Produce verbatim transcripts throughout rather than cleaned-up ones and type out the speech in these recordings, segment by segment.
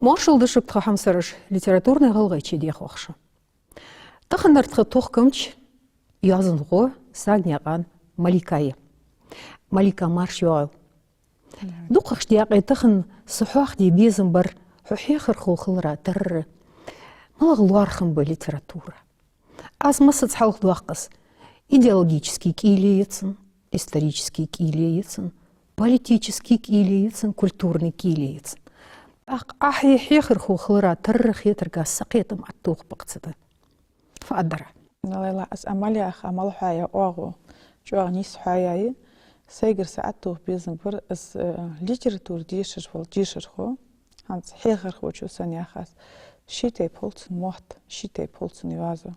Маршал да шуга, тха хьамсараш, литературни гӀалгӀайче дехаш ва шо. Таханара тха тохкамча йоазонхо Сагнаькъан Малика я. Малика, марша йоагӀийла. ДукхагӀча даькъе тахан са хьоахаде безам бар хьо хьехархо хилара тарра. МалагӀа лоархӀам ба литература? Аз массаза хьалхадоаккх аз: идеологически кӀийле я цун, исторически кӀийле я цун, политически кӀийле я цун, культурни кӀийле я цун. ТӀаккха Ӏа хье-, хьехархо хилара тарра хетарга са кхетам аттох бакъ ца да. Фу аргдар Ӏа? Лайла, аз Ӏа мел яха, Ӏа мел хьаяь оагӀув чӀоагӀа нийса хьаяьй. Сайгара са аттох безам бар, аз, э, литература дешаш вола дешархо, хӀанз хьехархочо санна яхаш, ший тайпара хул цун мотт, ший тайпара хул цун йоазув.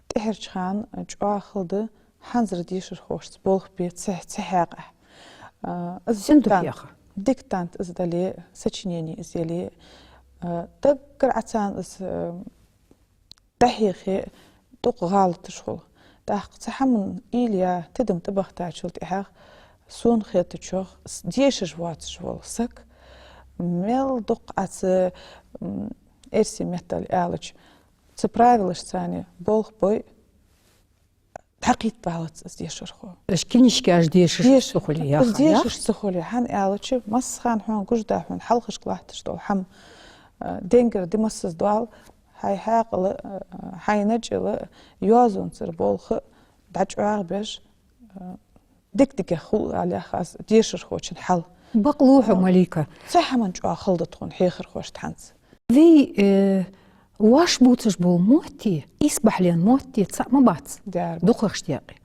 ТӀехьарча хана чӀоагӀа хала да хӀанзара дешархошца болх бе ца, ца хьакъехьа. А, из сен ду диктант, яха? Диктант из дале, сочинени из яле, а, даггара Ӏа царна из, а, дӀахьехе, дукха гӀалаташ хул. ТӀаккха цу хӀаман уйла е тидам тӀабахийтачул тӀехьагӀа сона хетачох, с-, дешаш воацаш вола саг, мел дукха Ӏа цу, м, эрсий меттала аьлча, цу правилашца болх бой, дӀакхетавалац из дешархо. Уж книжкаш дешаш ца хуле, яха, из дешаш ца хуле, хӀана аьлча, массахана хьона гуш да хьона хьалхашка латташ дола хӀама, а, денгара ди массаза доал, хьай хьаькъала, а, хьай начӀала йоазонцара болх дӀачӀоагӀбеш, а, дика-дика хул, аьле яхаш дешархочун хьал. Бакълув хьо, Малика. Цу хӀаман чӀоагӀа хала да тхона хьехархошта хӀанз. Вай, э, вӀаши бувцаш бола мотт, исбахьален мотт цаӀ ма бац. Дера. ДукхагӀча даькъе.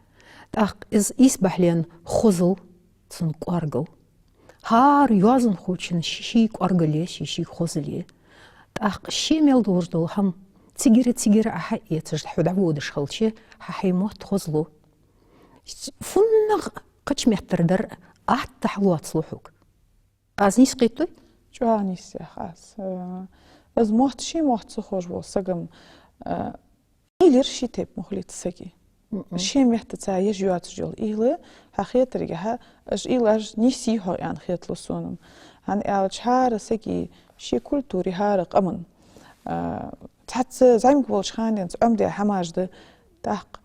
ТӀаккха из исбахьален хозал, цун кӀоаргал. ХӀара йоазонхочун ший-ший кӀоаргал я, ший-ший хозал я. ТӀаккха ше мел долаш дола хӀама цигара-цигара Ӏа хьаэцаш, хьо дӀаводаш хилча, хьа хьай мотт хозлу. ФуннагӀа кхыча меттара дар атта хьалоацалу хьога. Аз нийса кхетадий? ЧӀоагӀа нийса яхаш аз. Э, из мотт, ший мотт ца ховш вола саг-м, э, уйла яр ший тайпа ма хулий цу сага. Мгм. Ший меттаца еш йоацаш йола уйла, хьа хетаргахьа, уж уйлаш нийса йий хьогӀ аьнна хеталу сона-м. ХӀана аьлча, хӀара сага ший культуре, хӀара къаман, э, цхьацца зӀамига волча хана денз Ӏомадаь хӀамаш да, тӀаккха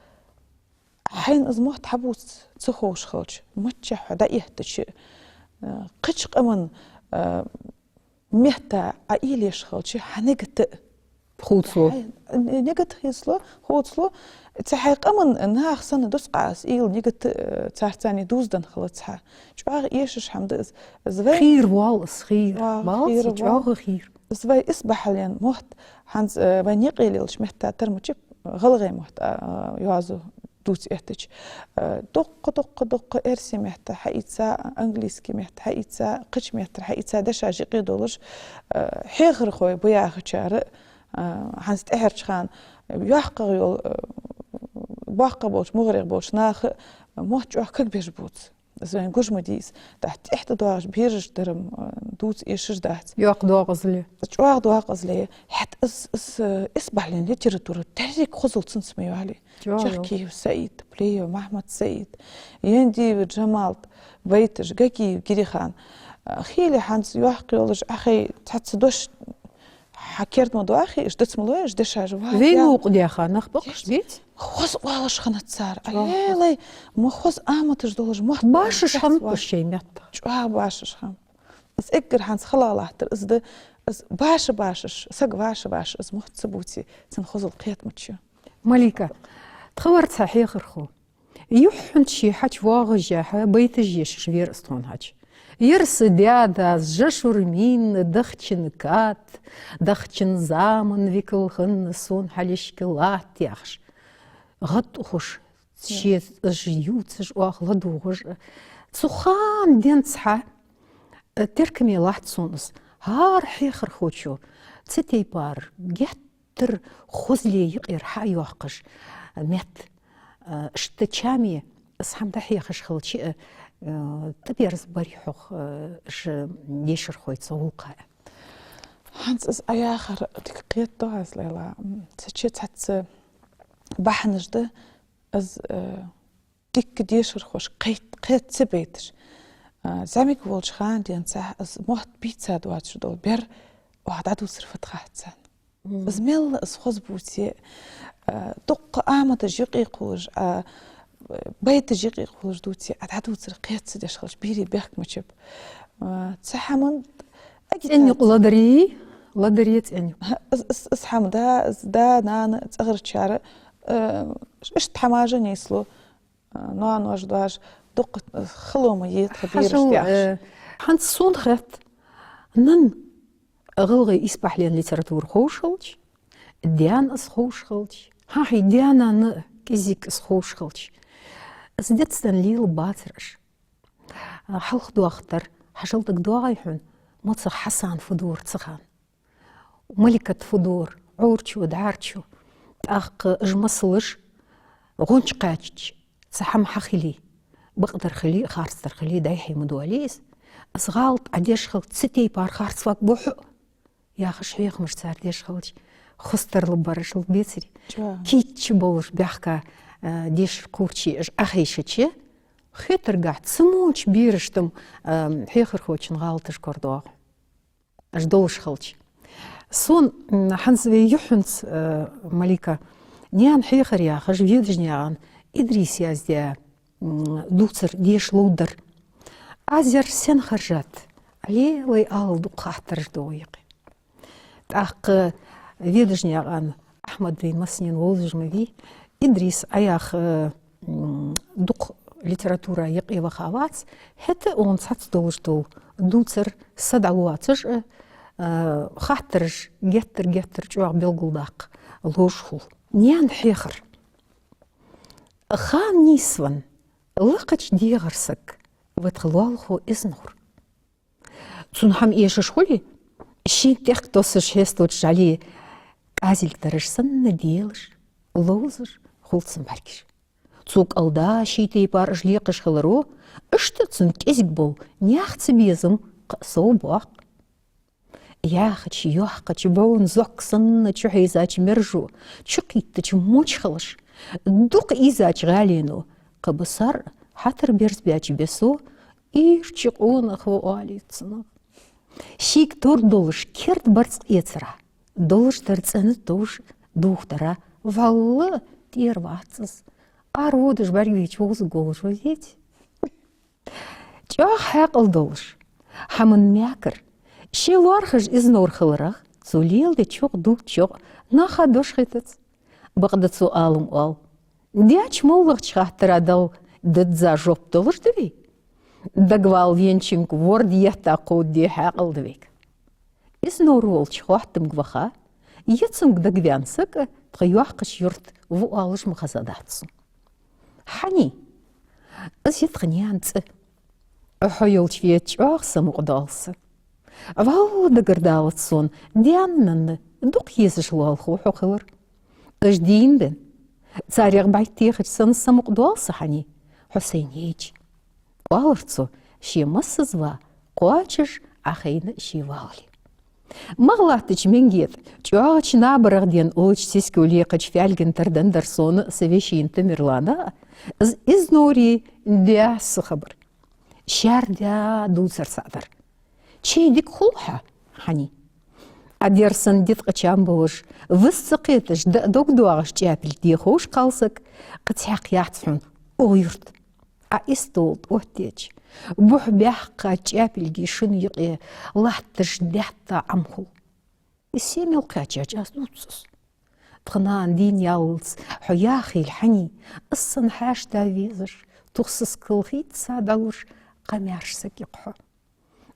хьайна из мотт хьабувца ца ховш хилча, миччахьа хьо дӀаэттача, э, кхыча къаман, э, метта Ӏа уйла еш хилча, хьа нигат хувцалу. Хьай-, нигат хувцалу, хувцалу, цу хьай къаман наха санна дус Ӏа из уйла, нигат, э, царца дувзаденна хилац хьа. ЧӀоагӀа эшаш хӀама да из. Из вай хийра воал из, хийра. ЧӀоагӀа, бала хийра воал. ЧӀоагӀа хийра. Из вай исбахьален мотт, хӀанз, э, вай наькъа лелача метта тара ма чу, гӀалгӀай мотт, а, йоазув дувца эттача. Э, дукха, дукха, дукха эрсий метта хьаийца, английски метта хьаийца, кхыча меттара хьаийца дешаш юкъе долаш, э, хьехархой ба яхачар, э, хӀанз тӀехьарча хана йоккхагӀа йола, э, боккхагӀа болча, мугӀарера болча наха мотт чӀоагӀа кагбеш бувц. Из вайна гуш ма дий из. ТӀаккха тӀехьа тӀадоагӀаш бераш дар-м, э, дувца эшаш дац. ЙоккхагӀа доагӀазле. ЧӀоагӀа доагӀазле. ХӀаьта из, из, э, исбахьален литература деррига хозал цунца ма йоалий. ЧӀоагӀа. Чахкиев Саид, Плиев Махьмад-Саид, Яндиев Джамалд, байташ, Гагиев Гирихан. Э, хийла хӀанз йоккха йолаш Ӏа хьай цхьацца дош хьа керда ма доахий, уж дац ма лой, уж дешаш вац. Вай вукъа даьха нах бакъаш беций? Хоза оалаш хиннад цар. Чо? Алелай, ма хоза аматаш долаш мотт. Башаш хиннаб шоай метта. ЧӀоагӀа башаш хиннаб. Из эггара хӀанз хала латтар из да, из баша-башаш, саг вӀаши-вӀаши из мотт ца бувце, цун хозал кхетамчу. Малика, тха вар цхьа хьехархо. Юххьанца ше хьачувоагӀашехьа, байташ ешаш вера из тхона хьачу. Ер са даь-дас жашур мийна дахчан кад, дахчан заман викал хинна сона хьалхашка латт, яхаш. ГӀадухаш, ше уж ювцаш, оаха ладувгӀаш. Цу хана денз хьа, э, теркаме латт сона из. ХӀара хьехархочо цу тайпара геттара хозале юкъера хьайоаккхаш метта. Э, иштта чаме из хӀама дӀахьехаш хилча, э, тӀаберзабарий хьох, э, уж дешархой цу гӀулакха? ХӀанз из Ӏа яхар дика кхетаду аз, Лайла. М, цу чу цхьацца бахьанаш да, из, э, дика дешархошка кхет-, кхета ца байташ. Э, зӀамига волча хана денз из мотт бийца доацаш дола бер Оаха дӀадувцар фуд хац царна. Из мел из хоза бувце, а, дукха аматаш юкъе кхувлаш, а, байташ юкъе кхувлаш дувце, а дӀадувцар кхетац деш хилча, берий бехк ма чуб. А, цу хӀаман агитаци. ЦӀенюкъ ладари, ладари цӀенюкъ. Из, из, из хӀама да, из да, нана, цӀагӀарчар, а, иштта хӀамаш нийслу. А, ноанош, доаш дукха, а, хало ма йий тха берашта яхаш. Э, хӀанз сона хет, нана гӀалгӀай исбахьален литература ховш хилча, даьна из ховш хилча, хьа-хьа даь-нанна кӀезига из ховш хилча, из децдан лела бацар уж. А, хьалха доахатар хьажал дагадоагӀий хьона, моцах Хьасан фу дора цу хана. Маликат фу дора, Ӏорчо, дӀарчо, тӀаккха уж масалаш гӀонча кхаьчача, цхьа хӀама хьахилий, бакъдар хилий, харцдар хилий, дӀай-хьай ма доалий из. Из гӀалат Ӏа деш хилча, цу тайпара харцваргва хьо, яхаш хьехамаш цар деш хилча, хоза тарлургбар уж, хала бецарий. ЧӀоагӀа. Кийча болаш баьхка, а, дешар кхуврчий уж Ӏохайшача, хетаргахьа цу моча берашта-м, а, хьехархочун гӀалаташ корадоагӀа. Уж долаш хилча. Сона, м, хӀанз вай юххьанца, э, Малика, наьна хьехар яхаш, Ведажнаькъан Идриса яздаь, м, дувцар деша ловргдар. Аз ер сенна хержад, лелай ала дукха хаттараш да юкъе. ТӀаккха Ведажнаькъан Ахьмад вайна массанена вовзаш ма вий, Идрис Ӏаяха, э, м, дукха литература юкъе ваха вац, хӀаьта а цунца долаш дола дувцар са дӀалоацаш а, э, хаттараш геттара-геттара чӀоагӀа белгалдаккха ловш хул. Наьна хьехар. Хана нийсвенна лакхача дегӀара саг ва тха лоалахо Изнаур. Цунна хӀама эшаш хуле, шийна тӀехк тоссаш хьесталуча жӀале кӀазилг дараш санна делаш, ловзаш хул цун бӀаргаш. Цо кӀалдаа ший тайпара уж лекхаш хиларо, иштта цун кӀезига бола наьха цабезам кхы а совбоаккх. Яхача, йоаккхача, бӀун зок санна чухьийзача мержо, чукхийттача мочхалаш, дукха ийзача гӀалено, кхаба сар хьатар берзабаьча бесо, ирча къонах ва оалий цунах. Шийга тор долаш керда барзкъа эцара, долаш дар цӀена товш духтара, валла, тӀера вац из. Ара водаш бӀаргавайча вовзаргволаш ва везий? ЧӀоагӀа хьаькъал долаш, хӀаман мекар, ший лоархӀаш Изнаур хиларах, цо леладечох, дувцачох наха дош хетац. Бакъда цо ала-м оал: даьча моллагӀча хаттара Далла дадза жоп долаш да вай? Дагавала венчунга ворда етта кховдаде хьаькъал да вайга. Изнаур волча хоаттамга ваха, е цунга дагаваьнна саг тха йоккхача юрта ва оалаш ма хезадац сона. Хьани, из я тха наьна цӀи. Хьо йолча веца чӀоагӀа самукъадоал са. Валла дагардалац сона, даьна-нанна дукха езаш лоалахо хьо хилар. Уж дийна бен, царех бӀаргтехача санна самукъадоал са, хьани, хьо сайна яйча. Оалар цо, ше массаза ва кхоачаш Ӏохайна ше вале. МагӀа латтача менге тӀа, чӀоагӀача набарах денна уллача сеско лекхача фаьлган тарденна дар сона са вешийна Тамерлана а, из Изнаура даь са хабар. Шаьра даь дувцар цхьа дар. Чай дика хул хьа, хьани. Ӏа дерригача диткъа чам болаш, вист ца кхеташ, даа дог доагӀаш чӀаьпилг де ховш кхалсаг, кхы цхьаккха яц хьона укх юрта. Ӏа истола тӀа оттаеча, бухь баьккха чӀаьпилгий шун юкъе латташ даьтта Ӏам хул. Из се мел кхаьчача аз дувц из. Тха нана дийна яллалца хьо яхийла, хьани, из санна хьаьшта везаш, тух сискал хийца дӀалуш, къамаьрша саг я-кх хьо.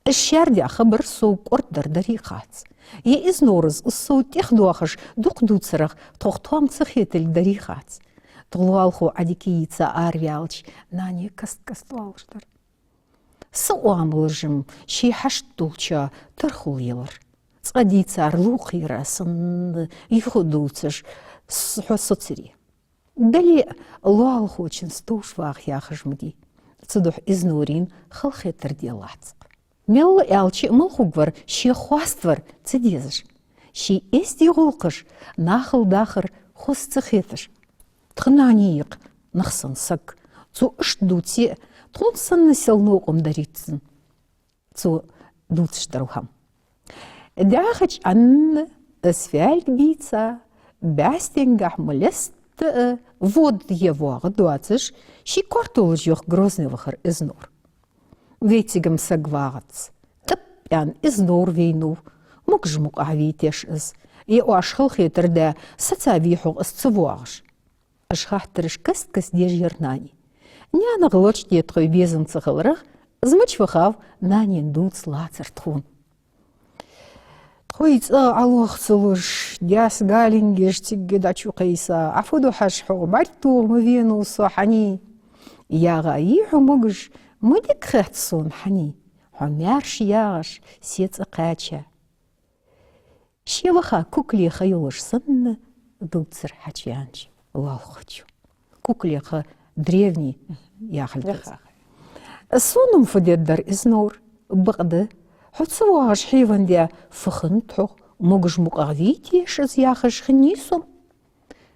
Из шаьра даь хабар сов кӀордадар дарий хац. Е Изнаура из сов тӀехдоахаш дукха дувцарах тхох тоам ца хеталга дарий хац. Тха лоалахо Ӏадика йийца араваьлча, нане каст-каста оалаш дар. Са оамалаш-м ший хьашт долча тархал елар. Цкъа дийцар лувкхера санна юха дувцаш, с-, хьо соцаре. Дале а лоалахочунца товш ваха яхаш ма дий. Цудухьа Изнаура халахетар деллац-кх. Мел аьлча а мала хургвар ше хоаставар ца дезаш, ший эздий гӀулакхаш нахала дахар хоза ца хеташ. Тха нане я-кх нах санна саг. Цо иштта дувце а, тхона санна сел новкъа-м дарий цун цо дувцаш дар хӀама. ДӀаьхача Ӏанна, из фаьлг бийца, бӀаьстенгахьа ма леста а, вода е воагӀа доацаш, ший коартолаш юха Грозне вахар из Нора. Вайцига-м саг вагӀац. ТӀап аьнна из Нора вайнав, могаш-мукъагӀа вийташ из. Е оаш халахетар даь, саца вий хьогӀ из ца воагӀаш. Уж хаттараш каст-каста деш яр нани. Наьнах лочкъаде тхоай безам ца хиларах, из мича вахав нанийна дувца лацар тхона. Тхоай цӀагӀа Ӏалох ца луш, даьсса галингаш цига дӀачукхайса, Ӏа фу ду хьажа, хьогӀ бӀаргтоха ма венав со, хьаний. ЯгӀа йий хьо могаш, ма дика хет сона, хьаний, хьо маьрша ягӀаш, се цӀа кхаьча. Ше ваха кукале ха йолаш санна, дувцар хьачувенача лоалахочо. Кукале ха древний яхилга да из. Яха. Сона-м фу дергдар из, Нора, бакъда, хьо ца воагӀаш хьевандаь, фу хиннад хьогӀ, могаш-мукъагӀа вийташ из яхаш хиннай со-м.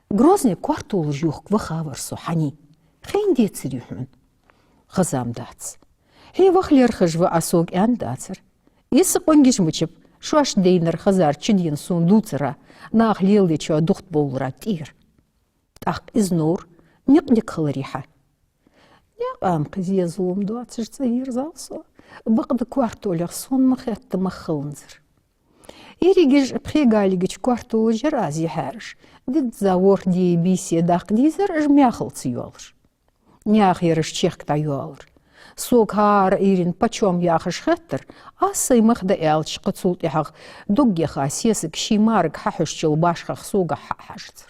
Грозне коартолаш юхка вахавар со, хьаний. Хайна децарий хьона? Хаза-м дац. Хье ваха лерхӀаш ва Ӏа сога аьнна дацар. Е са къонгаш мичаб, шоашта дайнар хазар чудена сона дувцара, наха леладечоа духтабовлара тӀера. ТӀаккха из Нора никъ дика хиларий хьа? Никъ-м кхы зе зулам доацаш цӀаерзал со, бакъда коартолех сона ма хетта мах хиланзар. Ерригаш пхе галигача коартолаш яр аз яхьараш, дизза ворхӀ ди-бийса даккха дийзар уж маьхал ца йоалаш. Наьха ераш чехка дӀайоалар. Сога хӀара Ӏуйрийна почём яхаш хеттар, аз сай мах дӀааьлча, кхы цул тӀехьагӀа дог яха сесаг ший марага хьахьожачул башхах согахьа хьа а хьажацар.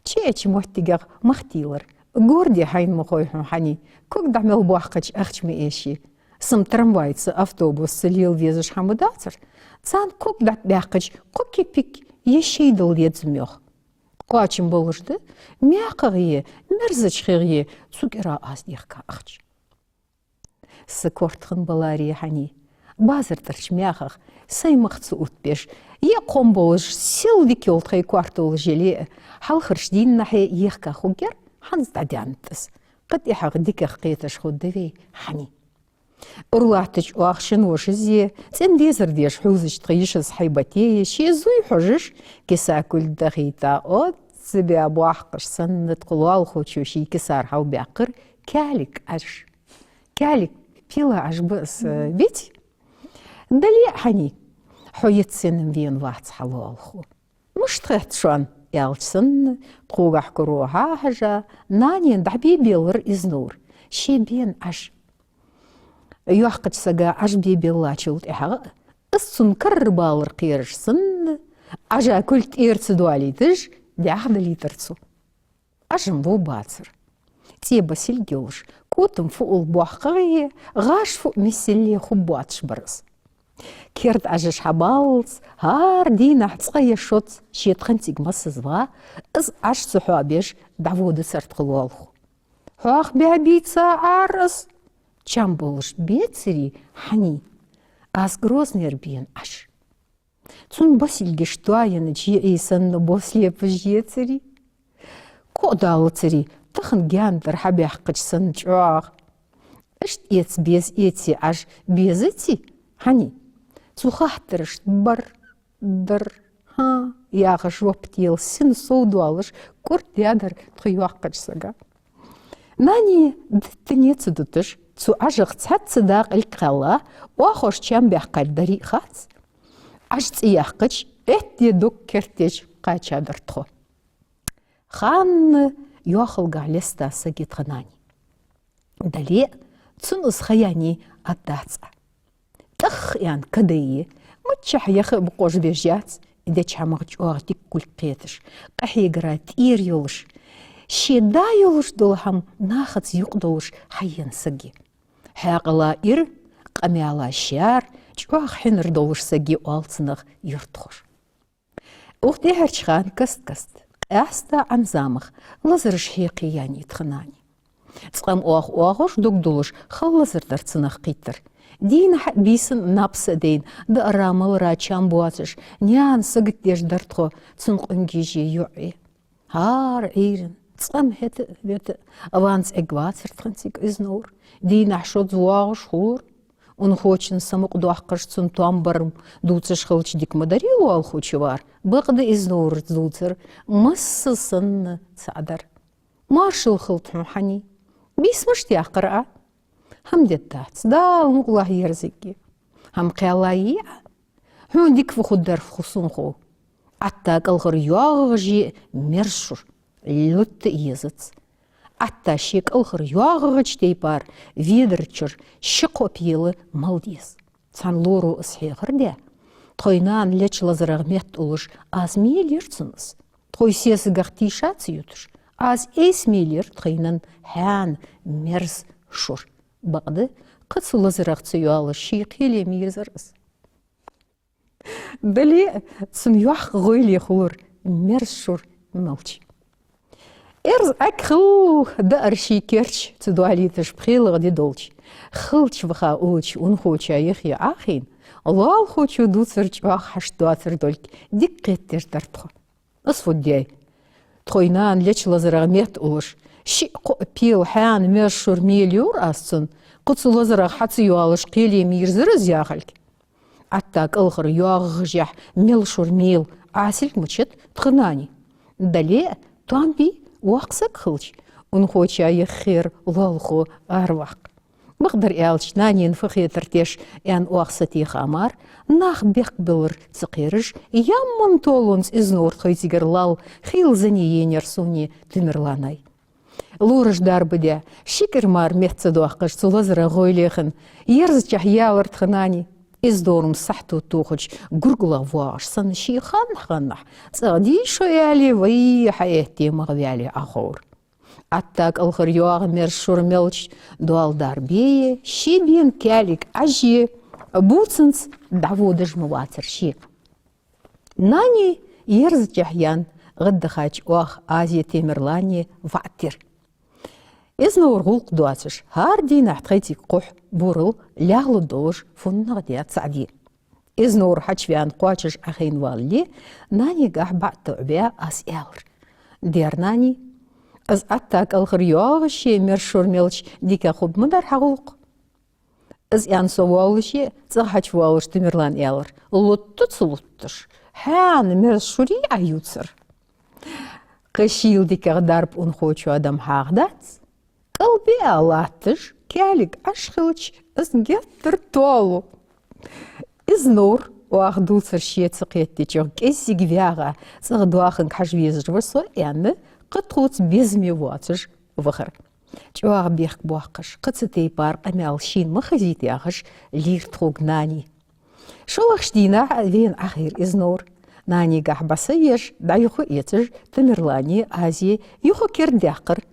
Чу эча моттигех мах тийлар. Горде хьайна ма хой хьона, хьаний, ког дӀа мел боаккхача ахча ма эший. Са-м трамвайца, автобусца лела везаш хӀама дацар. Царна ког дӀатӀабаьккхача, кхо кепик е шай дала деза-м, йоах. Кхоачам болаш да, маькхагӀа е, мерзача хегӀа е, цу кӀира аз дехка ахча. Са корта хинна баларе, хьаний, базар тӀарча маьхах сай мах ца оттабеш, е кхом болаш, сел дика йола тхоай коартолаш яле а, хьалхарча дийнахьа ехка хургьяр, хӀанз дӀадаьннад из. Кхы тӀехьагӀа дикагӀа кхеташ хургда вай, хьаний. Ура латтача оаха шин вошас е, цӀен дезар деш хьувзача тха йишас хьайбате е, ше зуй хьожаш, киса кулг дахийта, оццабе боахкаш санна, тха лоалахочо ший кисара хьалбаьккхар каьлиг Ӏаж. Каьлиг, пила Ӏаж ба из, э, виций? Дале а, хьаний, хьо йицъенна вена вац хьа лоалахо. Мишта хет шоана, аьлча санна, тхогахьа куро хьахьежа, нанена дӀабе беллар из Нора, ше бена Ӏаж. Йоккхача сага Ӏаж бе беллачул тӀехьагӀа, из цунна карра балар кхераш санна, Ӏажа кулг тӀера ца доалийташ, дӀаьха далийтар цо. Ӏаж-м вов бацар. ЦӀе басилг йолаш, котам фуъал боаккхагӀа е, гӀаш фуъ миссел е хургбоацаш бар из. Керда Ӏажаш хьабаллалца, хӀара дийнахьа цкъа е шозза, ше тханцига массаза ва, из Ӏаж ца хьоабеш дӀаводацар тха лоалахо. Хьоахабаь бийца Ӏар из. Чам болаш бецарий, хьаний, аз Грознера бена Ӏаж? Цун басилгаш доаяннача йиӀий санна бос лепаш ецарий? Коа далацарий, тахан гаьна тӀара хьабаьккхача санна чӀоагӀа? Иштта эца беза эций Ӏаж, безаций, хьаний? Цу хаттарашта бар, дар, хӀа яхаш жоп делла сина совдоалаш, кӀордадаьдар тха йоккхача сага. Нане диттане ца дуташ, цу Ӏажах цхьацца дакъа илг кхаьлла, оахоша чам баьккхар дарий хац. Ӏаж цӀи яьккхача, Ӏетте дог керттеча кхаьчадар тхо. Ханна йоахалгахьа леста саг я тха нани. Дале а, цун из ха яьннай аргдац Ӏа. ТӀахъян кадайи, миччахьа яха а букъожабеш яц, деча хӀамах чӀоагӀа дика кулг кхеташ, къахьегара тӀера йолаш, ше да йолаш дола хӀама нахаца юкъе долаш хьаена саг я. Хьаькъала ира, къамаьла шаьра, чӀоагӀа хьинар долаш саг я оал цунах юртахоша. Укх тӀехьарча хана каст-каста, къаьстта Ӏан замах, лазараш хьекхе яьннай тха нани. Цкъа-м оаха оагӀув дог долаш, хала лазар дар цунах кхийттар. Дийнахьа а, бийсан а напса а дайна, даарра-маларра чам боацаш, наьна саготдеш дар тхо, цун къонгий-йиӀий. ХӀара Ӏуйрийна, цкъа-м хӀета а, вета а, ванза Ӏергвацар тханцига из Нора. Дийнахьа шозза воагӀаш хулар. Унахочун самукъадоаккхаш, цун тоам бар дувцаш хилча, дика ма дарий лоалахочо вар. Бакъда Изнорца дувцар масса санна цаӀ дар. Моаршал хилда хьона, хьаний. Бийса мишта яьккхар Ӏа? ХӀама дергдац, Дала мукъалахь ерзаргья. ХӀама кхаьллай Ӏа? Хьона дика фу хургдар хов сона хов. Ӏатта кӀалхара йоагӀаш я мерза шура, лутта езац. Ӏатта ший кӀалхара йоагӀача тайпара ведар чура ши-кхо пела мала деза. Цхьан лоро из хьехар даь: «Тхоай нана леча лазарах метта уллаш, аз мел йир цунна из? Тхоай сесагах тийша ца юташ, аз айса мел йир тхоай нанна хьаьна мерза шура». Бакъда кхы цу лазарах ца йоалаш, ший кхеле ма йирзар из. Дале а, цун йоккха гӀойле хулар мерза шура мелча. Эрза Ӏаг хилла даар ший керча ца доалийташ пхелагӀа ди долча, хилча ваха уллача унахочоа юххе Ӏохайна, лоалахочо дувцар чӀоагӀа хьашт доацар долга дика кхетадеш дар тхо. Аз фу даьд? Тхоай нана леча лазарах метта уллаш, ши-кхо пела хьаьна мерза шура мел йора аз цунна, кхы цу лазарах хьа ца йоалаш, кхеле ма йирзар из яхилга. Ӏатта кӀалхара йоагӀаш яхь мел шура мел Ӏасилг мачат тха нани. Дале а, тоам бе, воккха саг хилча, унахочоа юххера лоалахо араваккха. Бакъдар аьлча, нанена фу хетар теш, аьнна, оаха сатеха мара, нах бехк биллар ца кхераш, ямман толонца Изнор тхоай цигара лалла хийла зӀамига енаяр сона Тамерланай. Лораш дарба даь, ши кӀира мара метта ца доаккхаш, цу лазарах гӀойле хинна, ерзачахь яьлар тха нани. Изнор-м сахьто тохача гургала воагӀаш санна, ший ханнахьа-ханнахьа: «ЦӀагӀа дий шо?» — аьле, вай хьаэтте ма гӀа ваьле Ӏоховра. Ӏатта кӀалхара йоагӀа мерза шура мелча, доал дарба е, ший бена каьлиг Ӏаж е, бувцанца дӀаводаш ма вацар ше. Нани ерзачахь яьнна гӀаддахача, оаха Ӏазе Тамерлане ваӀад дир. Изнора гӀулакх доацаш, хӀара дийнахьа тхоай цига кхухь, бурал лаьгӀлургдолаш фуннагӀа даь цаӀ де. Изнор хьачувена кхоачаш Ӏохайна валале, нанегахьа баӀ тоӀабаь, аз аьлар: «Дера, нани, из Ӏатта кӀалхара йоагӀаш е мерза шура мелча, дика хургма дар хьа гӀулакх?» Из аьнна со воаллаше, цӀагӀа хьачувоалаш Тамерлана аьлар: «Лутта ца лутташ, хьаьна мерза шурий Ӏа ювцар?» Кхы шийла дикагӀа дарба унахочоа дӀа-м хьагӀ дац. КӀалбиа латташ, каьлиг Ӏаш хилча, из геттара тоалу. Изнор, оаха дувцар ше ца кхетадечох, кӀеззига вагӀа, цӀагӀа доаханга хьажа везаш ва со, аьнна, кхы тхоца безаме воацаш вахар. ЧӀоагӀа бехк боаккхаш, кхы цу тайпара къамаьл шийна ма хазийта яхаш, лийра тхога нани. ШоллагӀча дийнахьа вена Ӏохайра Изнор. Нанегахьа бӀаьсаеш, дӀа-юха эцаш, Тамерлане, Ӏазе юха керда даьккхар.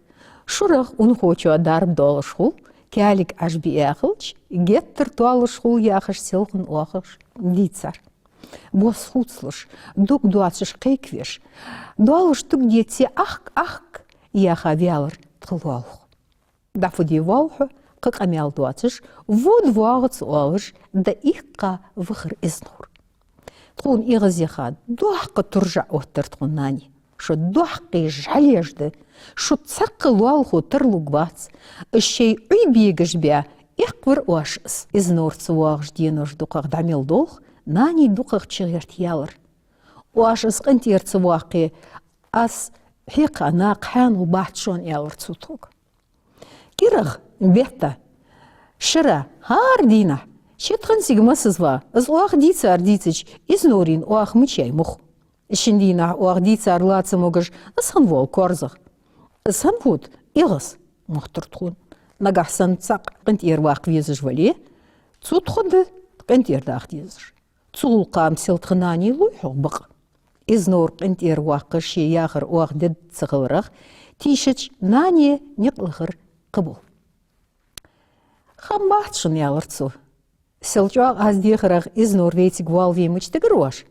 Шурах унахочоа дарба доалаш хул, каьлиг Ӏаж биа хилча, геттара тоалуш хул яхаш, селхан оаха дийцар. Бос хувцалуш, дог доацаш кхайкавеш, доалаш тугде ца ахк-ахк яха ваьлар тха лоалахо. ДӀа фу де воалл хьо, кхы къамаьл доацаш, вода воагӀа ца оалаш, дӀаиккха вахар Изнор. Тхона эгӀазъяха, доккха туржа оттар тхона нани. Шо доккхий жӀалеш да, шо цхьаккха лоалахо тарлургвац, из шоай Ӏуйбегаш баь, эккхавир оаш из. Изнор ца воагӀаш денош дукхагӀа дӀа мел долх, нани дукхагӀа чугӀерта яьлар. Оаш из къинтӀера ца воаккхе, аз хьекха накха хьаьнал бац шоана, аьлар цо тхога. КӀирагӀа, бетта, шера, хӀара дийнахьа, ши тха цига массаза ва, из оаха дийцар дийцача, Изнорийна оаха мичай мух. Шин дийнахьа оаха дийцар ла ца могаш, из хинна воал корзагӀа. Из хинна вода эгӀаз, мохтар тхона. Нагахьа санна цхьаккха къинтӀера ваккха везаш вале, цу тхо да къинтӀера даха дезаш. Цу гӀулакха-м сел тха нани луй хьох бакъ. Изнор къинтӀера ваккха ше яхар оаха дедда ца хиларах, тийшача нане никъ лахар кхыбола. Хам бац шун, аьлар цо. Сел чӀоагӀа аз дехарах Изнор вайцига воалаве мича дагар оаш?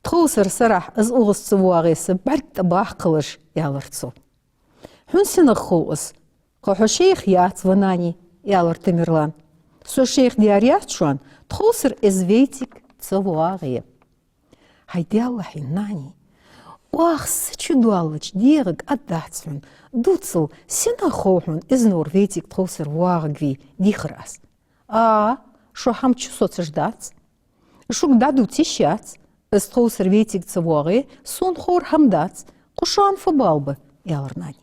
Тховсара сарахьа из укхаза ца воагӀе са бӀарг тӀа баккхалаш, аьлар цо. Хьона синагӀа хов из? Кхы хьо шайх яц, ва нани, аьлар Тамерлана. Со шайх даьр яц шоана, тховсара из вайцига ца воагӀе. ХӀай Даьла хьий, нани, оаха са чу доаллача дегӀага ад дац хьона, дувцал, синагӀа хов хьона Изнор вайцига тховсара воагӀаргвий, дийхар аз. А, шо хӀама чу соцаш дац. Шуга дӀадувца йиш яц, из тховсара вейтиг ца воагӀе, сона ховр хӀама дац, кхы шоана фу бала ба», — аьлар нани.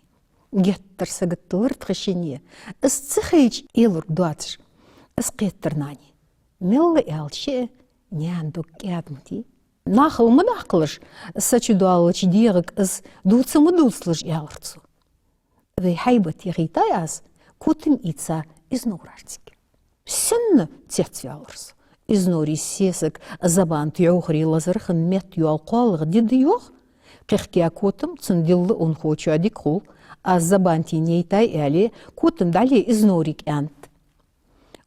Геттара саготдалар тха шинне, из ца хайча, элург доацаш. Из кхеттар нани. Мел аьлча а, наьна дог кӀаьда ма дий. Нахала ма даккхалаш, са чу доаллача дегӀага из дувца ма дувцалаш, аьлар цо. Вай хьайбат яхийтай аз, котам ийца Изнорарцига. Сенна, цецваьлар со. Изнорий сесаг Забанта йӀовхара лазар хинна метта йола кхоалагӀа ди да йоах. Кхехкаь котам цунна дилла Унахочоа дика хул. Аз Забантийна яйтай аьле, котам дӀале Изнорийга аьннад.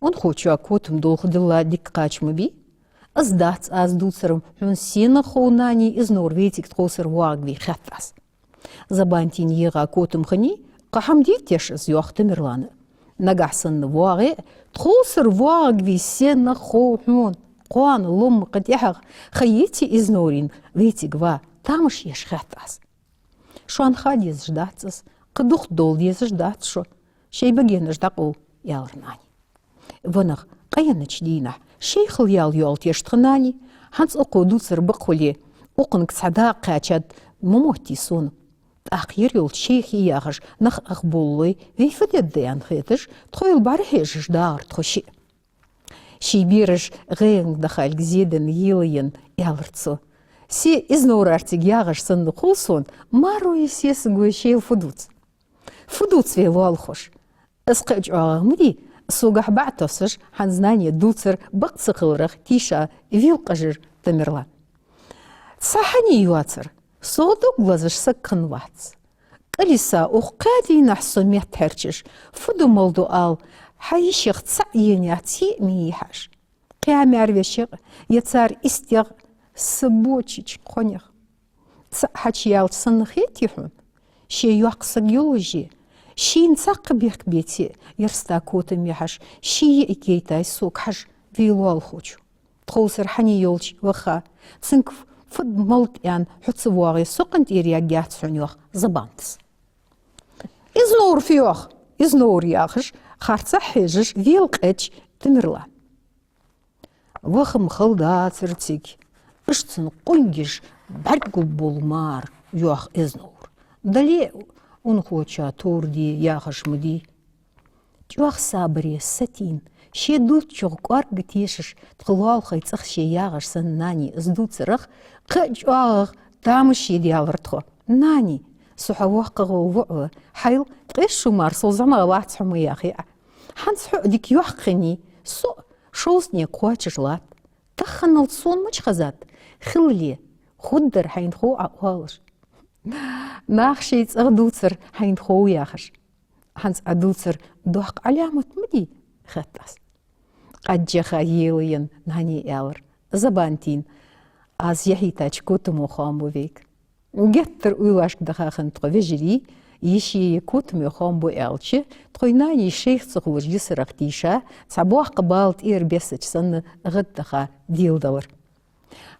Унахочоа котам долха дилла дика кхача ма бий. Из дац аз дувцар-м хьона, сенах хов нани Изнора вейтиг тховсара воагӀаргвий, хаьттад аз. Забантийна егӀа котам хиннай, кхы хӀама дий теш из, йоах Тамерлана. Нагахьа санна воагӀе а, тховсара воагӀаргвий сенах хов хьона, кхоана, ломма, кхы тӀехьагӀа ха йиций Изнорийна вейтиг ва, тамаш еш, хаьттад аз. Шоана ха дезаш дац из, кхы дукха довла дезаш дац шо. Шоай багенаш дӀакъовла, аьлар нани. Ванах, къаьнача дийнахьа шоайхал ял йоал теш тха нани, хӀанз укхо дувцар бакъ хуле, укхунга цхьа дакъа кхаьчад ма моттий сона. ТӀаккха ер йолча шоайхе яхаш нах ах боллой, вай фу дергда аьнна хеташ, тхоайла бӀарахьежаш дагӀар тхо шиъ. Ший бераш гӀайгӀанга дахалга зе денна, елаенна, аьлар цо. Се Изнорарцига ягӀаш санна хул сона, маро е сесаго шоайла фу дувц? Фу дувц вай лоалахоша? Из кхы а чӀоагӀагӀа ма дий, согахьа бӀаь тосаш, хӀанз нане дувцар бакъ ца хиларах тийша велакъажар Тамерлан. Цхьа хӀама йоацар, сох дог лазаш саг хиннавац. Калиса, укх кхаь дийнахьа со метта хьерчаш, фу ду, мала ду ала, хьа йишех цаӀ енаяц, йиъ ма йий хьажа. Кхаь маьр-вешех, е цар истех, са бочача кхонех цаӀ хьачуяьлча санна хетий хьона? Ше йоккха саг йоллаше, шийна цхьаккха бехк беце, ер стаг котам яхьаш, ший йиӀиг яйтай сога хьажа, вай лоалахочо. Тховсара хьане йолча ваха, цунга фу да, мала да аьнна хьо ца воагӀе, со къинтӀера яггьяц хьона, йоах Забантас. Изнора фу йоах? Изнора, яхаш, харцахьа хьежаш велакъаьча Тамерлан. Ваха-м хала дацар цига, иштта цун къонгаш бӀаргагургбола мара, йоах Изнора. Дале а Унахочоа товр де яхаш ма дий. ЧӀоагӀа сабаре сатийна, ше дувцачох кӀоарга тешаш, тха лоалахой цӀагӀа ше ягӀаш санна нани из дувцарах кхы а чӀоагӀагӀа тамаш е даьлар тхо. Нани, со хьа воккхагӀвола воӀ ва, хьайла ткъаь шо мара сол зӀамагӀа вац хьо ма яхий Ӏа. ХӀанз хьо а дика йоккха хиннай, со а шовзткъа кхоачаш латт. Тахханалца сона мича хезад хиллале, хургдар хьайна хов Ӏа оалаш, наха шоай цӀагӀа дувцар хьайна хов яхаш. ХӀанз Ӏа дувцар доккха Ӏаламат ма дий, хаьттад аз. Къаьжжеха елаенна нани аьлар: Забантийна аз яхьийтача котамо хоам бу вайга. Геттара уйлашка даха хинна тхо вежарий, йиший, котамо хоам бу аьлча, тхоай нани шоайх ца хулаш йисарах тийша, цхьа боккха бала тӀера бессача санна гӀаддаха деладелар.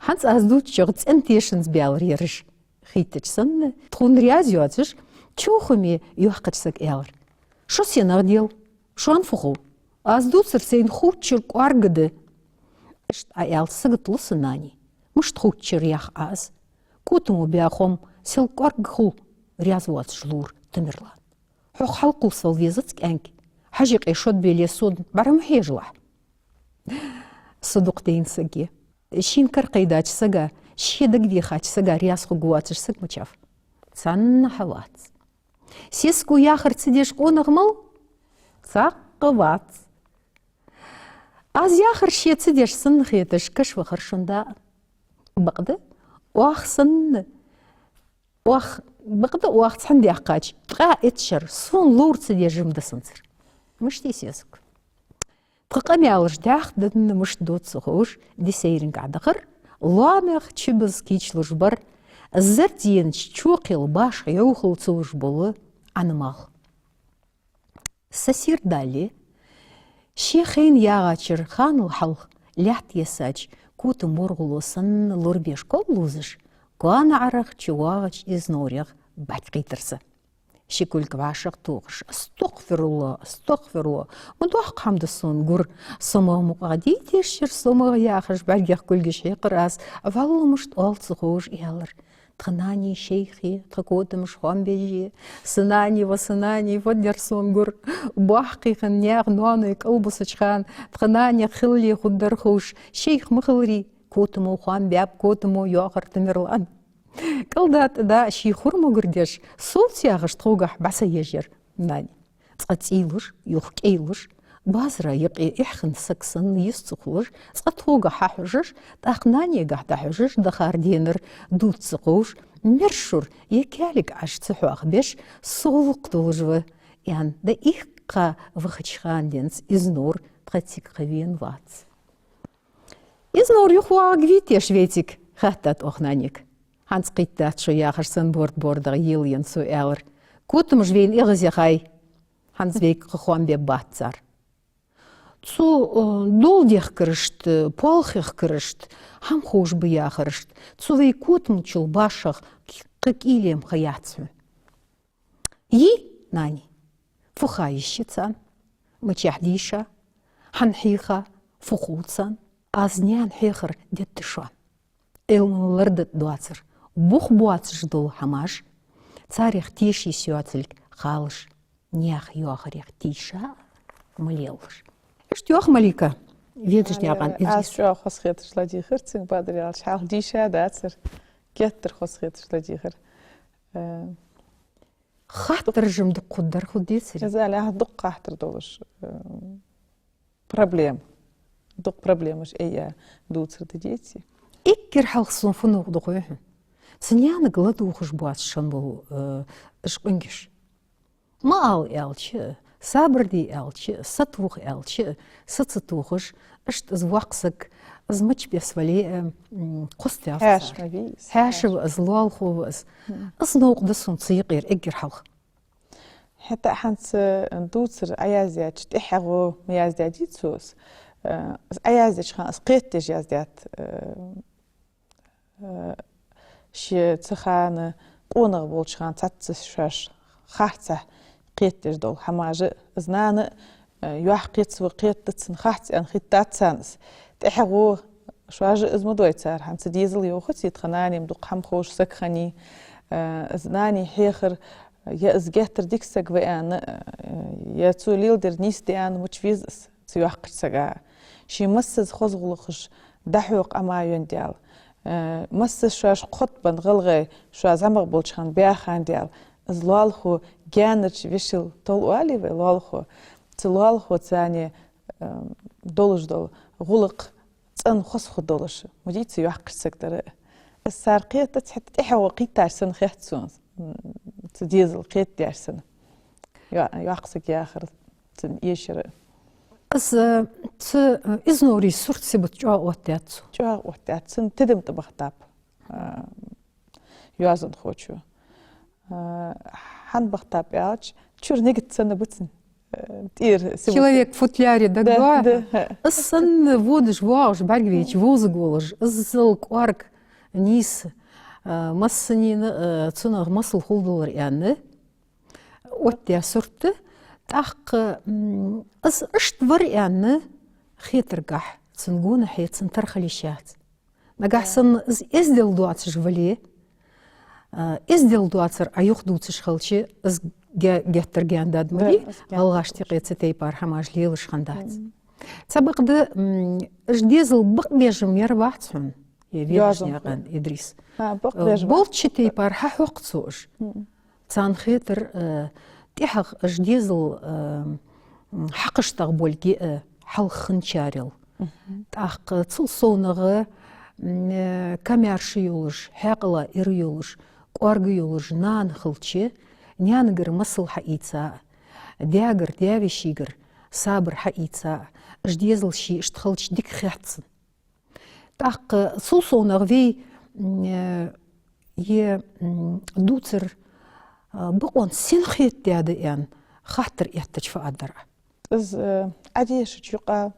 ХӀанз аз дувцачох цӀен тешанза баьлар ераш, хийттача санна, тхона раьза йоацаш, човхаме йоккхача сага аьлар: Шо сенах дел? Шоана фу хов? Аз дувцар сайна хувцачура кӀоарга да. Иштта Ӏа аьлча сагота лу са, нани. Мишта хувцачура ях Ӏа из? Котамо баь хоам сел кӀоарга хул, раьза воацаш лур Тамерлан. Хьох хьалкхувсал везац кӀаьнк. Хьажа юкъе шод беле, сона бӀара ма хьежалахь. Со дукха дайна саг я. Шийна кара кхайдача сага, ше дагадехача сага раьза хургвоацаш саг мичав? Цхьаннахьа вац. Сесаго яхар ца деш къонах мала? Цхьаккха вац. Аз яхар ше ца деш санна хеташ каша вахар шун даа. Бакъда, оаха санна, оаха, бакъда, оаха цхьана даьккхача ткъаь итт шера сона ловра ца деш жима да сенцар. Мишта я сесаг? Тха къамаьлаш дӀаьха денна мишта дода ца ховш, ди сайранга Ӏодахар, лоамех чубиза кийчлуш бар, зерденаш чокхел башха йӀовхал ца луш бола Ӏа малх. Са сийрдале, ше хайна ягӀачара ханал хьалха лаьтта ессача котама воргӀало санна лорабеш ков лувзаш, коа наӀарах чувоагӀача Изнорех бӀаргакхийттар са. Ши кулг вӀашагӀтохаш: «АстагӀфируллахӀ, астагӀфируллахӀ. Ма доккха хӀама да сона гур. Со магӀа мукъагӀа дийтташ яр, со магӀа яхаш, бӀаргех кулгаш хьекхар аз. Валлахӏи, мишта оал ца ховш», — аьлар. Тха нани шейхи, тха котамаш хоам беш, са нани ва, са нани ва, дер сона гур. Боккхий хинна наьха ноаной кӀалбисача хана тха нанех хилале хургдар ховш, шейх ма хиларий, котамо хоам баьб, котамо йоахар Тамерлан. КӀалдатта да ший хур могар деш, совца яхаш тхогахь бӀа са ежар нани. Цкъа цӀийлуш, юха кӀийлуш, базара юкъе эхь хинна саг санна йист ца хулаш, цкъа тхогахь хьахьожаш, тӀаккха нанегахь дӀахьожаш, дахар-денар дувца ца ховш, мершур е каьлиг Ӏаш ца хьоахабеш, со гӀулакх долаш ва, аьнна, да ихкха вахача хана денз Изнаур тха цига ха вена вац. «Изнаур, юхавоагӀаргвий те шо вай цига?» — хаьттад оаха нанега. «ХӀанз кхийтта дац шо», — яхаш, сона борд-бордагӀа елаенна цо аьлар. «Котамаш вайна эгӀазъяхай, хӀанз вайга кхы хоам бергбац цар». Цу, э, дола дехкарашта, э, полхехкарашта, хӀама ховш ба яхарашта, цу вай котамчул башха кхы кӀийле-м ха яц хьона. Йий, нани, фу ха йиш я царна, мичахьа дийша, хьан хьийха, фу хов царна? Аз наьна хьехар дергда шоана. Ӏилман лардат доацар, бух боацаш дола хӀамаш, царех теша йиш йоацилга халаш, наьха йоахарех тийша ма лелалаш. Иштта йоах Малика, ведаш дагӀан. Аз чӀоагӀа хоза хеташ ладийгӀар цунга, бакъдар аьлча, хьалха дийша дацар, геттара хоза хеташ ладийгӀар. Э, хаттараш-м дукха хургдар, хургдецарий? Из аьлча, дукха хаттар долаш, э, проблема. Дукха проблемаш айя дувцар да деций. Эггара хьалха сона фу новкъа да хой хьона? Цу наьнага ладувгӀаш боацаш хинна бола, э, уж къонгаш. Ма ала аьлча, сабар де аьлча, сатоха аьлча, са ца тохаш, иштта из воккха саг, из мича бесса вале а, м, кхоста ваьв цар. Хьаьша ва из, лоалахо ва из. Из новкъа да сона цу юкъера эггара хьалха. ХӀаьта хӀанз дувцар Ӏояздаьча тӀехьагӀо ма яздаьдий цо из. Э, из Ӏояздаьча хана из кхетадеш яздаьд, э, э, ше цу хана къонах болча хана цхьацца шоаш харцахьа кхетадеш дола хӀамаш а, из нана, э, йоккха кхетац ва, кхетац цунна, харц аьнна хетац царна из. ТӀехьагӀо шоаш а из ма дой цар, хӀанз цу дезала йоахаций, тха нани-м дукха хӀама ховш саг хиннай, э, из нани хьехар, е из геттара дика саг ва аьнна, э, е цо леладер нийса да аьнна мича веза из цу йоккхача сага. Ший массаза хоза гӀулакхаш дӀахьокха Ӏомаенна дела, э, массаза шоаш кхоттабенна гӀалгӀай шоаш зӀамагӀа болча хана баьха хинна дела, из лоалахо гаьнарча вешал тол оалий вай, лоалахо. Цу лоалахоца цхьана, э, долаш дола гӀулакх цӀена хоза хургдолаш ма дий цу йоккхача сага дар. Из цар кхетац, хӀаьта тӀехьагӀо кхийтташ санна хет сона, м, цу дезала кхетадаьр санна. Йо-, йоккха саг яхар, цун эшар. Из, э, цу, э, Изнаурий сурт сибат чӀоагӀа оттадаьд цо. ЧӀоагӀа оттадаьд. Цун тидам тӀабахийтаб, э, йоазонхочо. Э, хӀана бахийтаб аьлча, чура нигат санна ба цун, э, тӀера сибат. «Человек в футляре», да, дагадоагӀий? Да. Из санна водаш воагӀаш бӀаргавайча, вовзаш волаш, иззал кӀоарга нийса, э, массанена, э, цунах масал хулдалар аьнна оттадаь сурт да. ТӀаккха, м, из иштта вар аьнна хетаргахьа, цун гонахьа цун тара хила йиш яц. Нагахьа санна из эздел доацаш вале, а, эздел доацар Ӏа юха дувцаш хилча, из ге-, геттара гаьна даргда ма дий, гӀалгӀашта юкъе цу тайпара хӀамаш лелаш хиннадац. Цхьабакъда, м, уж дезал бакъбеш-м яр вац хьона, е ведаш дагӀан Идрис. Болча тайпара хьахьокх цо уж. Царна хетар, э, тӀехьагӀа уж дезал, э, м, хьакхашта болга, э, хьалха хинначарел. ТӀаккха цул совнагӀа, м, э, камаьрша йолаш, хьаькъала ира йолаш, кӀоарга йолаш нана хилча, наьнагара масал хьаийца, даьгара, даь-вешийгара сабар хьаийца, уж дезал ший иштта хилча дика хет цунна. ТӀаккха цул совнагӀа вай, м, э, е, м, дувцар, а, бокъонца сенна хетадаьд аьнна хаттар эттача фу аргдар Ӏа? Из, э, Ӏодешача юкъа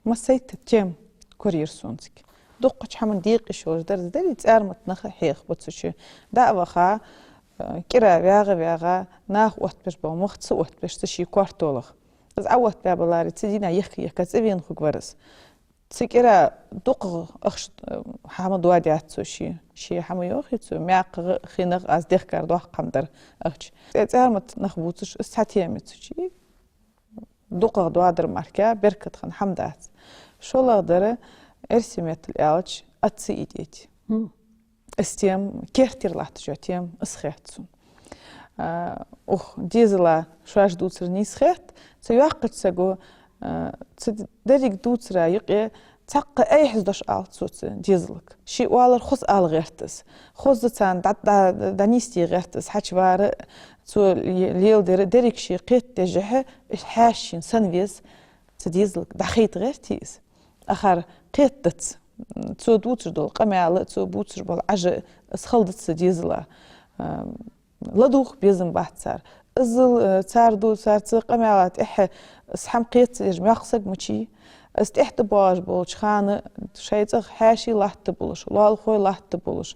массайтта тема корайир сона цига. Дуккхача хӀаман декъа йиш йолаш дар из, дарий, цӀармата нах хьехабу цу чу. ДӀа а ваха, кӀира вагӀа-вагӀа, наха оттабеш бола мах ца оттабеш цу ший коартолах. Из Ӏооттабаь баларе, цу дийнахьа йихка-йихка цӀавена хургвар из. Цу кӀира дукхагӀа ахча, э, хӀама доадаьд цо ший. Ший хӀама йоахий цо, маькхагӀа, хинагӀа, аз дехкар доккха хӀама дар ахча. ЦӀе-, цӀармата нах бувцаш, из цхьа тема я цу чу. ДукхагӀа доадар мара беркат хинна хӀама дац. ШоллагӀдар, эрсий меттала аьлча, отцы и дети. Мгм. Из тема, керттера латташ йола тема, из хет сона. А, укх дезала шоаш дувцар нийса хет, цу йоккхача саго, а, цу деррига дувцара юкъе цхьаккха айхьаза дош ала цо цу дезалга. Ший оалар хоза ала гӀерт из. Хоза царна дӀа-, дӀа-, дӀанийсде гӀерт из. Хьачувар, цо ле-, леладер деррига ше кхетадеш, хьаьший санна веза, цу дезалга дӀахайта гӀерт из. Акхар кхетадац. Цо дувцаш дола къамаьл, цо бувцаш бола Ӏаж, из хала дац цу дезала. Ам, ладувгӀа безам бац цар. Иззал, э, цар ду, цар цу къамаьла тӀехьа из хӀама кхета ца еш мехка саг мичай. Из тӀехьа тӀабоагӀаш болча хана шоай цӀагӀа хьаьший латта болаш, лоалахой латта болаш,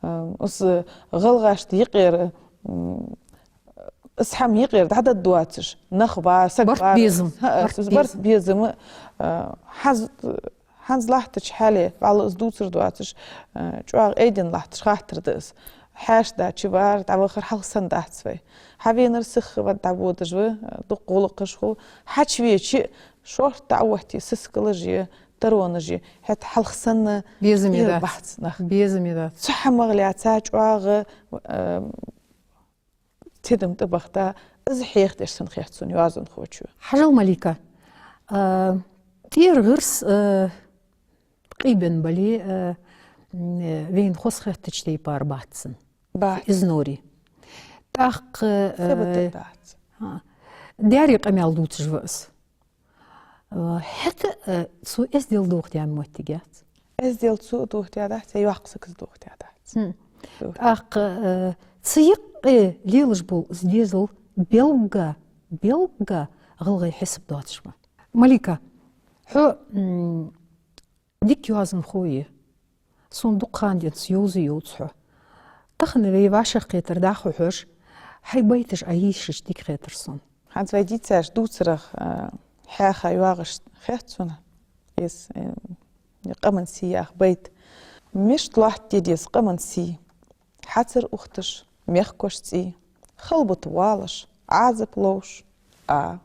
ам, из гӀалгӀашта юкъера, м, из хӀама юкъера дӀадода доацаш, нах вар, саг барт вар, безам, хӀа, барт из барт безам. Безам, а, хӀанз, хӀанз латтача хьале, валлахӀи, из дувцар доацаш, а, чӀоагӀа айден латташ хаттар да из. Хьаьша да, чувар, дӀавахар хьалха санна дац вай. Хьавенар сиха вад дӀаводаш ва, а, дукха гӀулакхаш хул. Хьачувеча, шортта дӀаоттае сискалаш е, таронаш е, хӀаьта хьалха санна безам кӀера дац. Бац нах. Безам дац. Цу хӀамах лаьца чӀоагӀа, а, тидам тӀабахийта, из хьехадеш санна хет сона йоазонхочо. Хьажал, Малика, а, тӀера гӀирс, а, къийбенна бале, а, м, вайна хоза хеттача тайпара бац цун. Бац. Из нори. ТӀаккха, а, сабатар дац. А, даьра къамаьл дувцаш ва из. Э, хӀаьта, э, цо эздел дохадаьнна моттиг яц. Эздел цо дохадаьдац, е йоккха саг из дохадаьдац. Хм. Дохадаьдац. ТӀаккха, э, цу юкъе лелаш бола из дезал белгга, белгга гӀалгӀай хьисап доацаш ва. Малика, хьо, м, дика йоазонхо я. Сона дукха хана денз йовза йовз хьо. Тахан вай вӀашагӀкхетар дӀахо хьож, хьай байташ Ӏа йийшача дика хетар сона. ХӀанз вай дийцача дувцарах, а, хьаьха йоагӀаш хет сона из, э, къаман сий яха байт. Мишта лоаттаде деза къаман сий? Хьацар ухаш, мехкош цӀий, халбут валаш, Ӏазап ловш, а.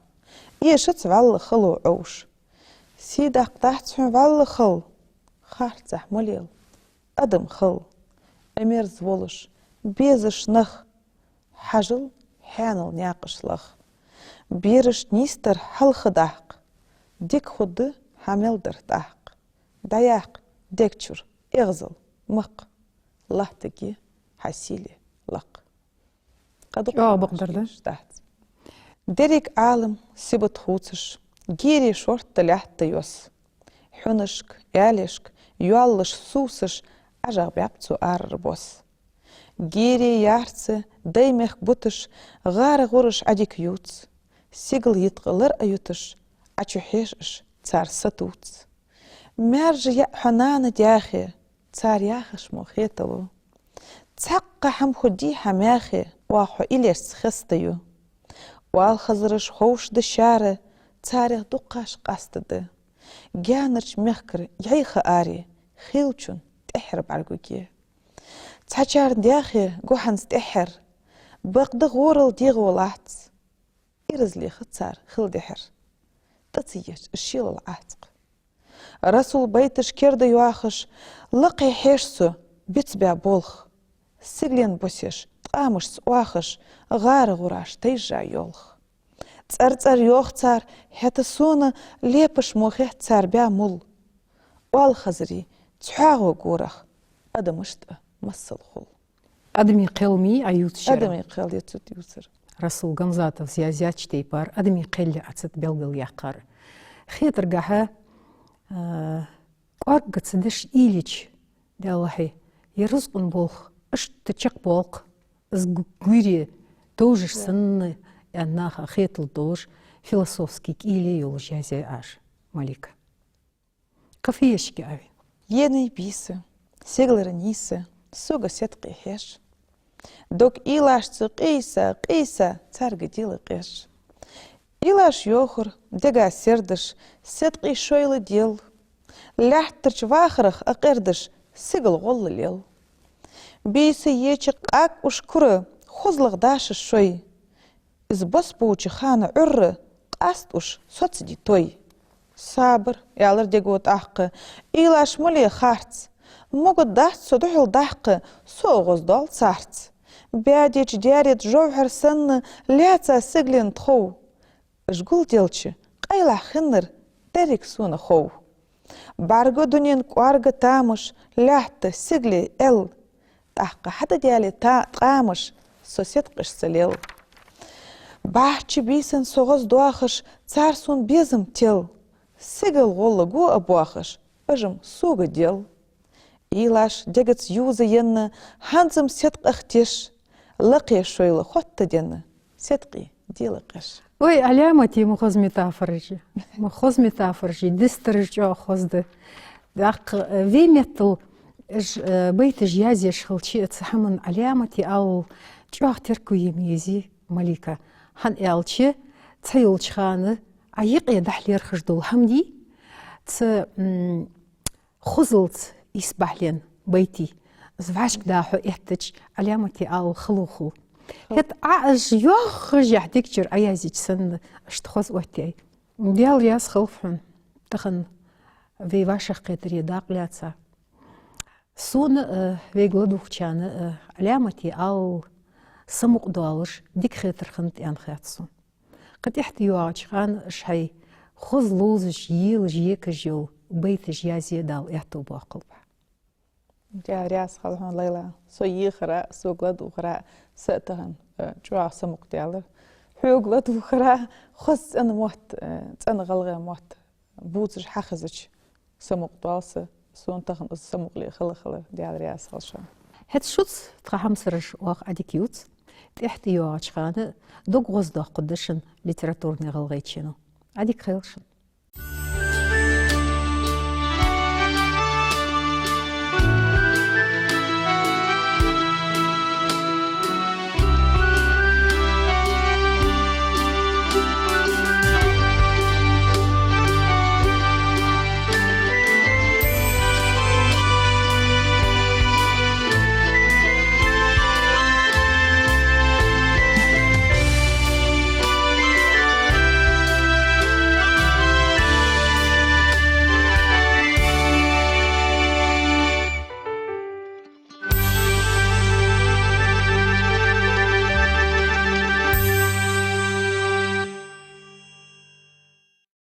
Эшац вӀалла хало Ӏовш. Сий даккха дац хьона вӀалла хала, харцахьа ма лела адам хала. Ӏимерза волаш, безаш нах, хьажал хьаьнал наькъаш лаха. Берашта нийсдар хьалха даккха, дика хургда хьа мел дар тӀаккха. ДӀаяккха дег чура эгӀазал, макх, латтаргья хьа сийле лакха. Къа дукха чӀоагӀа бакъдар да. Дац. Деррига Ӏалам сибат хувцаш, гери шортта лаьтта йос. Хьунашка, аьлешка йоаллаш, сувсаш, ӀажагӀбаьб цо арара бос. Гери ярца дай мехка буташ, гӀара гӀураш Ӏадика ювц. Сигала йиткъа лар а юташ, Ӏа чу хьежаш цар сатувц. Маьржа яа хьо нана даьхе, цар яхаш мо хеталу. Цхьаккха хӀама хургдий хьа маьхе, оаха хьо илешца хеста ю. Оалхазараш ховш да шаьра, царех дукхаш къаста да. Гаьнарча мехкара йӀайха аре, хийлачун тӀехьара бӀаргагуе. Цхьачарна даьхе гу хӀанз тӀехьара, бакъда гӀорал дегӀо лац. Ираз леха цар хила дехьара, тӀа ца еча шелал Ӏаьцкъа. Расул байташ керда йоахаш, лакхе хьеж со бицбаь болх. Сигален босеш, ткъамашца оахаш, гӀара гӀураш тайжжа йолх. ЦӀар-цӀар йоах цар, хӀаьта сона лепаш мо хет цар баь мул. Оалхазарий цхьоагӀо горах адамашта масал хул. Адамий кхел ма йий Ӏа ювцаш яр. Адамий кхел я цу тӀа ювцар. Расул Гамзатовс язъяьча тайпара адамий кхел я Ӏа цу тӀа белгалъяьккхар. Хетаргахьа, а, кӀоарга ца деш уйла йича, Даьллахьи, ер рузкъан болх иштта чакхбоалл-кх, из гу-, гуйре товжаш санна, аьнна наха хеталургдолаш философски кӀийле йолаш язъяьй Ӏа, Малика. Кхы фу ешаргья Ӏа вайна? Ений бийса, сигалара нийса, сога седкъий хьеж. Дог уйлашца къийса, къийса, царга дела къеш. Уйлаш йохар дега сердаш, седкъий шоайла дел. Лаьттарча вахарах а къердаш, сигала гӀолла лел. Бийса еча къаг уж кура, хозлагӀа дашаш шоай. Из бос бувча хана Ӏуйрра къаст уж соцаде той. «Сабар», — аьлар дего тӀаккха, — «уйлаш ма ле харц. Могаргдац со духьал даккха, со а гӀоздоал царц. Баьдеча даьрета жовхьар санна лаьца сигален тхов. Уж гулделча къайлахь хиннар деррига сона хов. БӀарга дунен кӀоарга тамаш, лаьтта, сигале, аьл. ТӀаккха хьадаьле та-, ткъамаш, со седкъашца лел. Бахьча бийсан со гӀоздоахаш, цар сона безам тел. Сигала гӀолла го а боахаш, уж-м сога дел. Уйлаш дегаца юзаенна, хӀанз-м седкъах теш, лакхе шоайла хоттаденна, седкъий дела къеш». Ой, Ӏаламате, ма хоза метафораш я. Ма хоза метафораш я, дистараш чӀоагӀа хоза да. ТӀаккха, э, вай меттала уж, э, байташ язъеш хилча, цу хӀаман Ӏаламате алал чӀоагӀа теркам е еза, Малика. ХӀана аьлча, цхьайолча хана Ӏа юкъе дахьа лерхӀаш дола хӀама дий, цу, м, хозалца исбахьален байтий. Из вӀашкадахьа эттача, Ӏаламате алал хало хул. ХӀаьта Ӏа уж йоаххаш яхь дикачура Ӏаязъеча санна, иштта хоза оттаяьй. Даьла раьза хилва хьона, тахан вай вӀашагӀкхетаре дакъа лаьца. Сона, э, вайга ладувгӀачарна, э, Ӏаламате алал самукъадоалаш дика хетар хиннад аьнна хет сона. Кхы тӀехьа тӀайоагӀача хана шоай хоза ловзаш, елаш, екаш йола байташ язъе Дала аьттув боаккхалба хьа. Даьла раьза хилва хьона, Лайла. Со ехара, сога ладувгӀара, са а тахан, э, чӀоагӀа самукъадаьлар. Хьога ладувгӀара, хоза цӀена мотт, э, цӀена гӀалгӀай мотт бувцаш хьахезача, самукъадоал са, сона тахан из самукъале хала хилар, Даьла раьза хилва шоана. ХӀаьта шуца, тха хьамсараш, оаха Ӏадика ювц, тӀехьа тӀайоагӀача хана дог гӀоздоаккхаргда шун литературни гӀалгӀайчено. Ӏадика хийла шун.